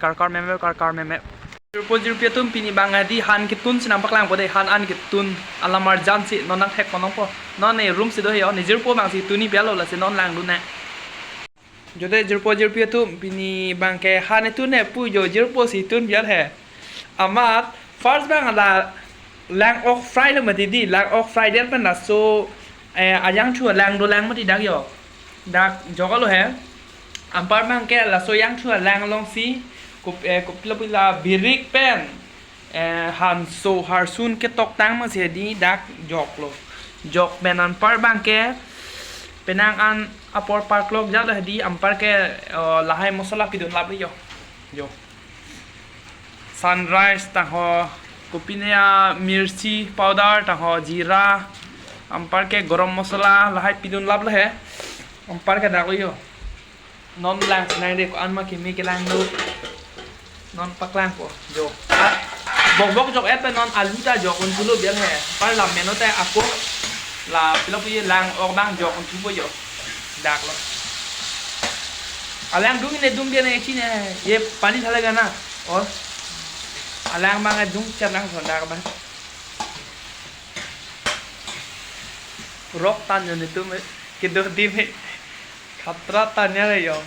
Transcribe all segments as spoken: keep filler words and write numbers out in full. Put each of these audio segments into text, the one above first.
Karkar meme, karkar meme. Jirpo jirpi atum, pini abang hedi han ketun si nangpaklangpo dei, han an ketun. Alam arjan si non nangthek ponlongpo. Non ne room si do he, o ne jirpo abang si tun-i pialo, lasi non langdun nang. Jo dei jirpo jirpi atum, pini abang ke han etun ne pu jo, jirpo si tun pial he. Amat first abang la lang-ok fry lo mati dei, lang-ok fry det pen laso, eh, ajangthu alang dolang mati dak jo. Dak joklo he. Anpar abang ke laso ajangthu alang alongsi kop-, eh, kopilo pila birik pen, eh, hanso harsun ketoktang masi dei dak joklo. Jok pen anpar abang ke penang an apor parklok jalo dei, anpar ke, eh, lahai masala pidun laplo jo. Jo. Sunrise tangho, kopine ya, mirchi powder tangho, jeera, anpar ke garam masala, lahai pidun laplo he. Anpar ke daklo jo. Non lang si nang dei, ko-an ma keme kelang do. Non paklangpo jo. Ah, bok bok jok-et pen non alu ta jok-un thulo bial he. Anpar lam meno te ako la pilo pu lang-ok abang jok-un thupo jo. Daklo. Alang dung ne dung dia ne chine. Ye pani thala gana. Or alang abang dung char lang son dak abang. Rok tan jo netum he. Kedo dim he. Khatra tan ya le jo.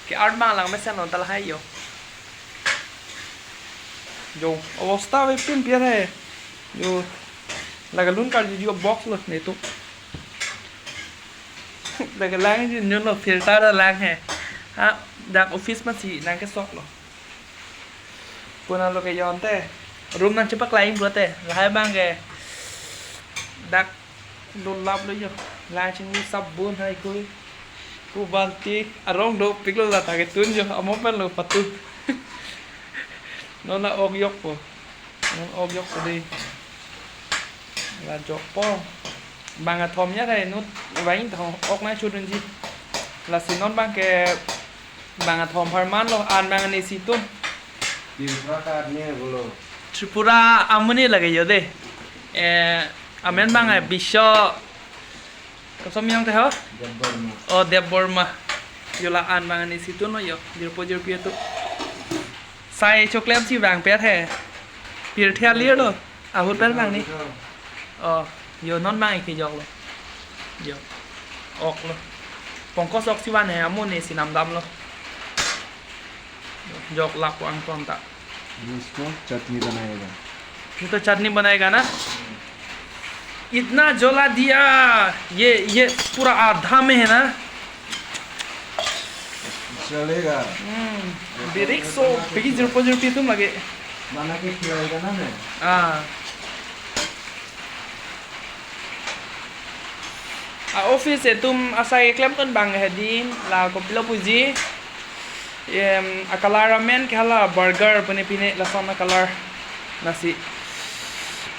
Ke-art abang lang mesen non ta lahai jo. Jo, abosta ave pin piar he. Jo, laga lun karju jo box lo netum. Laga lang jo nyo lo filter alang he. Ha, dak office masi nangkesoklo. Puna lo ke jonte. Room nangchepaklangpo te. Lahai abang ke dak dun laplo jo. Lang chinglu sabun hai kui. Pu balti arong dopiklo, lata ketun jo. Amo pen lo patu. Non la-ok jokpo. Non ok jokpo dei. La jokpo. Bang athom ya kai nut, bang thong ok nang chudunji. Lasi non abang ke bang athom apharman lo, an abang ani si tun. Tripura ka ne bolo. Tripura amonit lake jo dei. Eh, amen abang, eh, Biswa, koson abang te ho? Debbarma. Oh, Debbarma. Jo la-an abang ani si tunlo jo, jirpo jirpi atum. Sai choklem si abang per he. Pirthe alir lo. Ahut pen abang ni. Oh, jo non abang ik kejoklo. Jo. Oklo. Pongkos ok si van he, amonit si namdamlo. Jok lapu-an tonta. इसको चटनी बनाएगा। ये तो चटनी बनाएगा ना? इतना जला दिया, ये, ये पूरा आधा में है ना? चलेगा। Hmm, birik so, pagi jirpo jirpi atum lake. बना के खिलाएगा ना मैं? Ah. A-office atum asai keklem ton abang hedi, la kopilo puji. Em, a-color amen ke hala burger pune pine lason a-color. Lasi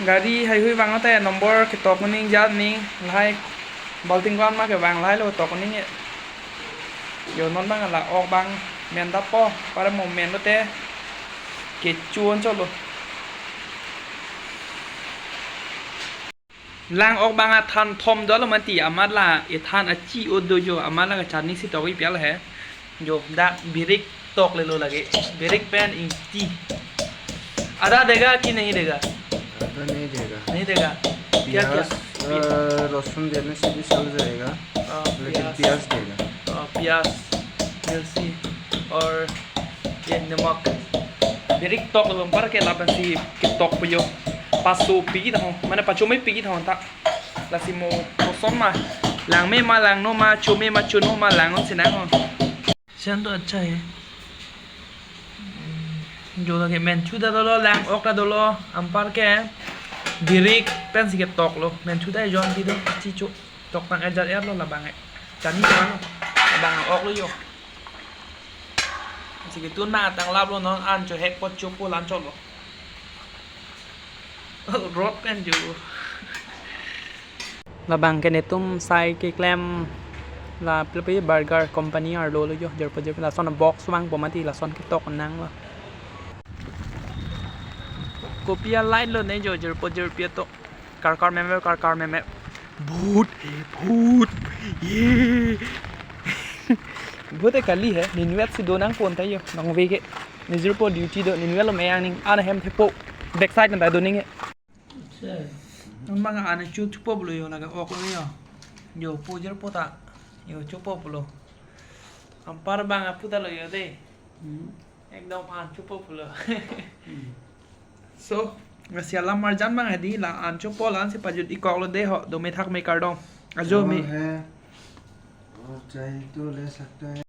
gari haihui vang ate number ketok ning jat ning lahai balting ko-an ma kevang lahai lo tok ning e. Jo non abang la ok abang mendappo, para mo men lote kechu-on chotlo. Lang ok abang athan thom dolo mati, amat la ethan achi odo jo, amat la kacharni si tok-i pial he. Jo, dak birik toklelo lake. Birik pen ingti. आधा देगा कि नहीं देगा? आधा नहीं देगा। नहीं देगा? क्या, क्या? प्याज, अ, लहसुन देने से भी चल जाएगा, हाँ, लेकिन प्याज। प्याज देगा। हाँ, प्याज, मिर्ची और ये नमक। Birik tok lo anpar ke lapensi ketok puyo. Paso pigi tang, mane pacho me pigi tang ta. Lasi mo koson ma, lang me ma, lang no ma, cho me ma, cho no ma, lang-on si nang-on. Sen to acha hai. Jo lake menchu ta dolo, lang ok ta dolo, anpar ke birik pensi ketoklo. Menchu ta jon ti do, chicho. Toktang ejar er lo labang e. Charni ko lo. Labang oklo jo. Si ketun ma tang laplo non an cho hek pot cho po lan chotlo. Rot pen jo. Labang ke netum sai keklem la pil pi burger company arlo lo jo, jirpo jirpi lason box vangpo mati lason ketok nanglo. Kopi a-light lo ne jo, jirpo jirpi atum. Karkar meme, karkar meme. Bhut, bhut, ye. Vote kali he, ninvet si do nangpo anta yo, nangve ke. Nijirpo duty do, ninvet lo meyang ning, an hem thepo, backside nang ta do ning he. Nang mang an chu chupo pulo yo, laga ok lo yo. Yo, po jirpo ta. Yo, chupo pulo. Anpar bang apu ta lo yo de. Ekdom an chupo pulo. So, lasi alam marjan bang hedi la an chupo la-an si pajut-ik kok lo de ho, do me thak me kardom. Ajo me. और है, और चाहिए तो ले सकता है।